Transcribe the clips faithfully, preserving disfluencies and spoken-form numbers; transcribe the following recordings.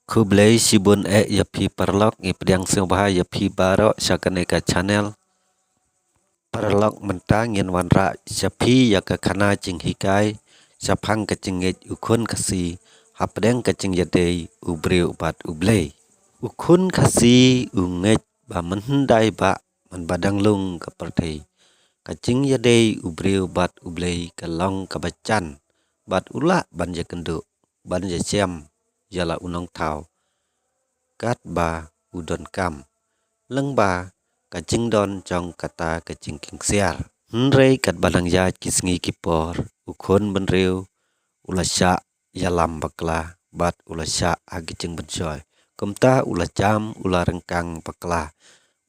Khublei shibun eh ïa phi paralok, ngi pdiang sngewbha ïa phi baroh sha kane ka channel. Paralok, mynta ngin wanrah sha phi ïa ka khana jinghikai shaphang ka jingngeit u khun Khasi hapdeng ka jingïadei u briew bad U Blei. U khun Khasi u ngeit ba mynhyndai ba man ba dang lung ka pyrthei, ka jingïadei u briew bad U Blei ka long kaba jan, bad u lah ban ïakynduh, ban ïashem ïa la u nongthaw katba u donkam, lyngba ka jingdon jong kata ka jingkieng ksiar. Hynrei katba dang ïaid ki sngi ki por, u khun bynriew u la shah ïalam bakla bad u la shah ha ki jingpynshoi. Kumta u la jam, u la ryngkang bakla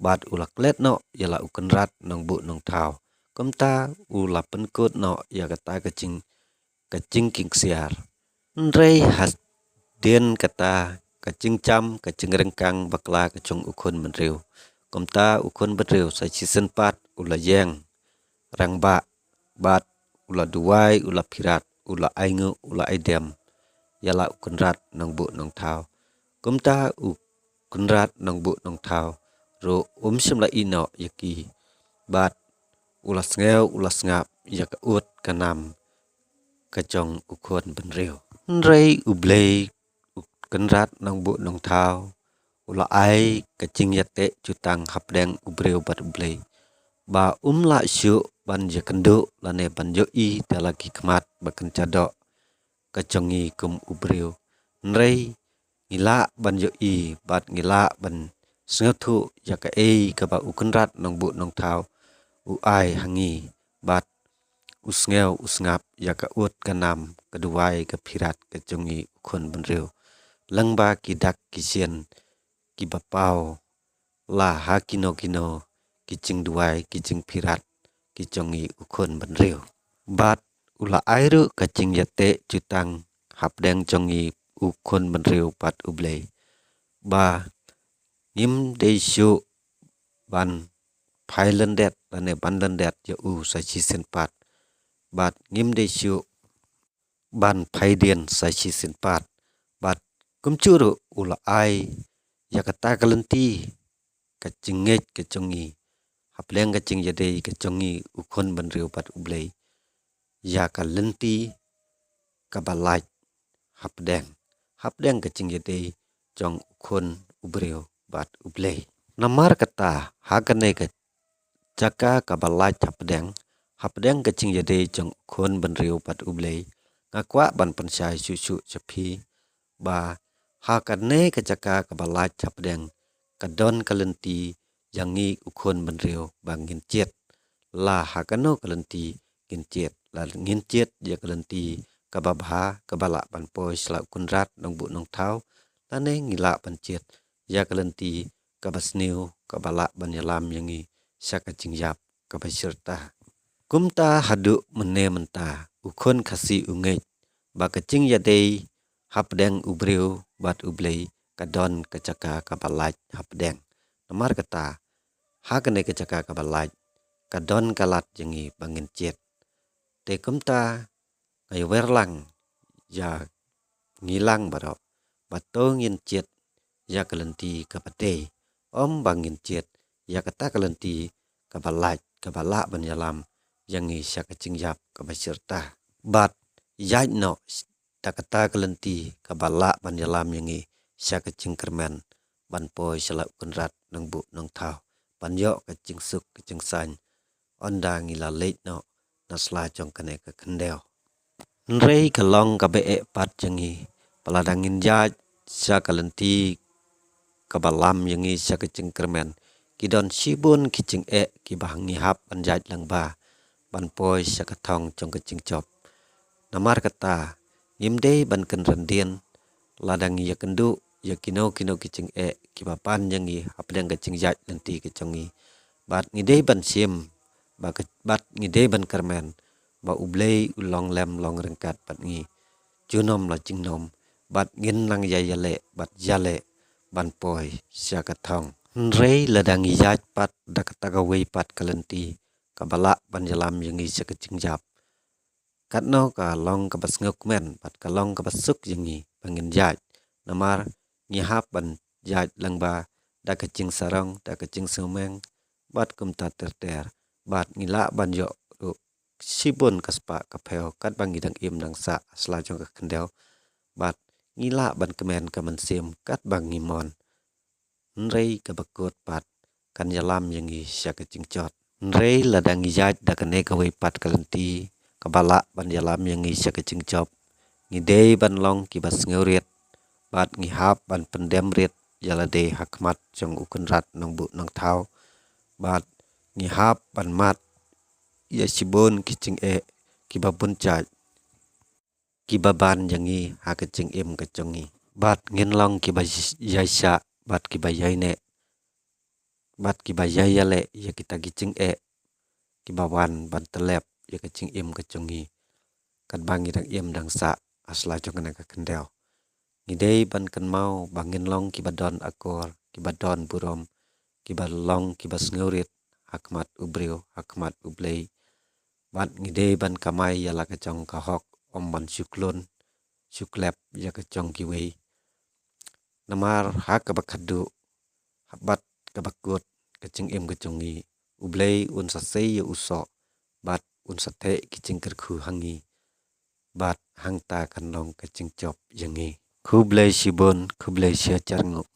bad u la klet noh ïa la u kynrad nongbuh nongthaw. Kumta u la pynkut noh ïa kata ka jing, ka jingkieng ksiar. Hynrei hadien kata ka jingjam, ka jingryngkang bakla ka jong u khun bynriew, kumta u khun bynriew sa shisien pat u la ïeng rangbah bad u la duwai, u la phirat, u la ainguh, u la aidem ïa la u kynrad nongbuh nongthaw. Kumta u kynrad nongbuh nongthaw ruh um shym la ïeh noh ïa ki, bad u la sngew, u la sngap ïa ka ut ka nam ka jong u khun bynriew. Hynrei U Blei, u kynrad nongbuh nongthaw, u la ai ka jingïateh jutang hapdeng u briew bad U Blei, ba um lah shuh ban ïakynduh lane ban ïohi da la ki khmat ba kynja doh ka jong ngi kum u briew. Hynrei ngi lah ban ïohi bad ngi lah ban sngewthuh ïa kaei kaba u kynrad nongbuh nongthaw u ai ha ngi, bad u sngew, u sngap ïa ka ut ka nam, ka duwai, ka phirat ka jong ngi u khun bynriew, lyngba ki dak ki shin kiba paw la ha kino kino ki jingduwai, ki jingphirat ki jong ngi u khun bynriew. Bad u la ai ruh ka jingïateh jutang hapdeng jong ngi u khun bynriew bad U Blei, ba ngim dei shuh ban phai lyndet lane ban lyndet ïa u sa shisien pat, bad ngim dei shuh ban phai dien sa shisien pat. Bad kumjuh ruh u la ai ïa kata ka lynti ka jingngeit ka jong ngi hapdeng ka jingïadei ka jong ngi u khun bynriew bad U Blei, ïa ka lynti kaba lait hapdeng, hapdeng ka jingïadei jong u khun u briew bad U Blei. Namar kata, ha kane ka jaka kaba lait hapdeng, hapdeng ka jingïadei jong u khun bynriew bad U Blei, nga kwah ban pynshai shuh shuh sha phi ba ha kane ka jaka kaba lait hapdeng ka don ka lynti ïa ngi u khun bynriew ba ngin jied. La ha kano ka lynti ngin jied, la ngin jied ïa ka lynti kaba bha, kaba lah ban poi sha la u kynrad nongbuh nongthaw, lane ngi lah ban jied ïa ka lynti kaba sniew, kaba lah ban ïalam ïa ngi sha ka jingïap kaba shirta. Kumta haduh mynne mynta u khun Khasi u ngeit ba ka jingïadei hapdeng u briew bad U Blei ka don ka jaka kaba lait hapdeng. Namar kata, ha kane ka jaka kaba lait ka don ka lad ïa ngi ba ngin jied. Te kumta nga ïawer lang ïa ngi lang baroh ba to ngin jied ïa ka lynti kaba dei, ym ba ngin jied ïa kata ka lynti kaba lait, kaba lah ban ïalam ïa ngi sha ka jingïap kaba shirta. Bad ïaid noh da kata ka lynti kaba lah ban ïalam ïa ngi sha ka jingkyrmen ban poi sha la u kynrad nongbuh nongthaw, ban ïoh ka jingsuk ka jingsaiñ ynda ngi la leit noh na sla jong kane ka khyndew. Hynrei ka long kaba eh pat ïa ngi ba lada ngin ïaid sha ka lynti kaba lam ïa ngi sha ka jingkyrmen, ki don shibun ki jingeh kiba ngi hap ban ïaid lyngba ban poi sha ka thong jong ka jingjop. Namar kata, ngim dei ban kynran dien lada ngi ïakynduh ïa kino kino ki jingeh kiba pan ïa ngi hapdeng ka jingïaid lynti ka jong ngi. Bad ngi dei ban shim, ba ka, bad ngi dei ban kyrmen ba U Blei u long lem long ryngkat bad ngi junom la jingnom, bad ngin nang ïa ïaleh bad ïaleh ban poi sha ka thong. Hynrei lada ngi ïaid pat da kata kawei pat ka lynti kaba lah ban ïalam ïa ngi sha ka jingïap, katno ka long kaba sngewkmen bad ka long kaba suk ïa ngi ba ngin ïaid. Namar ngi hap ban ïaid lyngba da ka jingsarong, da ka jingsngewmeng, bad kumta ter ter. Bad ngi lah ban ïoh ruh shibun ka spah ka phew katba ngi dang im dang sah ha sla jong ka khyndew. Bad ngi lah ban kmen ka mynsiem katba ngi mon. Hynrei kaba kut pat kan ïalam ïa ngi sha ka jingjot. Hynrei lada ngi ïaid da kane kawei pat ka lynti kaba lah ban ïalam ïa ngi sha ka jingjop, ngi dei ban long kiba sngewrit, bad ngi hap ban pyndem rit ïa lade ha khmat jong U Kynrad Nongbuh Nongthaw, bad ngi hap ban mad ïa shibun ki jingeh kiba bun jait kiba ban ïa ngi ha ka jingim ka jong ngi. Bad ngin long kiba ïaishah, bad kiba ïaineh, bad kiba ïaïaleh ïa kita ki jingeh kiba wan ban tyllep ïa ka jingim ka jong ngi katba ngi dang im dang sah ha sla jong kane ka khyndew. Ngi dei ban kynmaw ba ngin long kiba don akor, kiba don burom, kiba long kiba sngewrit ha khmat u briew, ha khmat U Blei. Bad ngi dei ban kamai ïa la ka jong ka hok, ym ban shu khlun shu khlep ïa ka jong kiwei. Namar ha kaba khadduh bad kaba kut ka jingim ka jong ngi, U Blei un sa sei ïa u soh, bad un sa theh ki jingkyrkhu ha ngi, bad hangta kan long ka jingjop ïa ngi. Khublei shibun, khublei shihajar nguh.